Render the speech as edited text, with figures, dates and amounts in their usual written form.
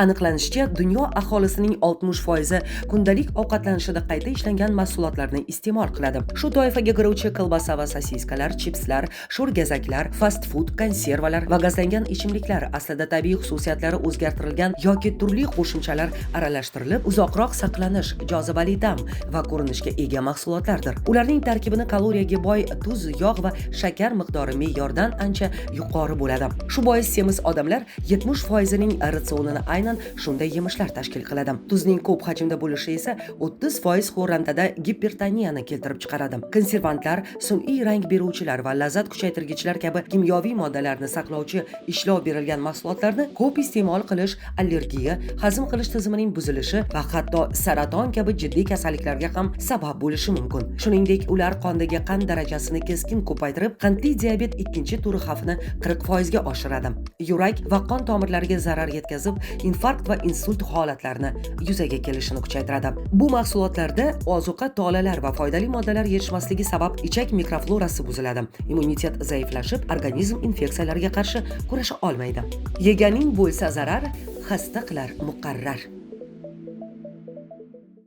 Aniqlanishicha, dunyo aholisining 60% kundalik ovqatlanishida qayta ishlangan mahsulotlarni iste'mol qiladi. Shu toifaga kiruvchi kolbasa va sosiskalar, chipslar, sho'rgazaklar, fast food, konservalar va gazlangan ichimliklar aslida tabiiy xususiyatlari o'zgartirilgan yoki turli qo'shimchalar aralashtirilib, uzoqroq saqlanish, jozibali ta'm va ko'rinishga ega mahsulotlardir. Ularning tarkibini kaloriyaga boy tuz, yog' va shakar miqdori me'yordan ancha yuqori bo'ladi. Shu bois semiz odamlar 70% ning ratsionini aynan shunday yemishlar tashkil qiladi. Tuzning ko'p hajmda bo'lishi esa 30% xo'randada gipertoniyani keltirib chiqaradi. Konservantlar, sun'iy rang beruvchilar va lazzat kuchaytirgichlar kabi kimyoviy moddalarni saqlovchi ishlov berilgan mahsulotlarni ko'p iste'mol qilish allergiya, hazm qilish tizimining buzilishi va hatto saraton kabi jiddiy kasalliklarga ham sabab bo'lishi mumkin. Shuningdek, ular qondagi qand darajasini keskin ko'paytirib, qandli diabet ikkinchi turi xavfini 40% ga oshiradi. Yurak va qon tomirlariga zarar yetkazib, infarkt va insult holatlarini yuzaga kelishini kuchaytiradi. Bu mahsulotlarda ozuqa tolalar va foydali moddalar yetishmasligi sabab ichak mikroflorasi buziladi. Immunitet zaiflashib, organizm infeksiyalarga qarshi kurasha olmaydi. Yeganing bo'lsa zarar, xasta qilar muqarrar.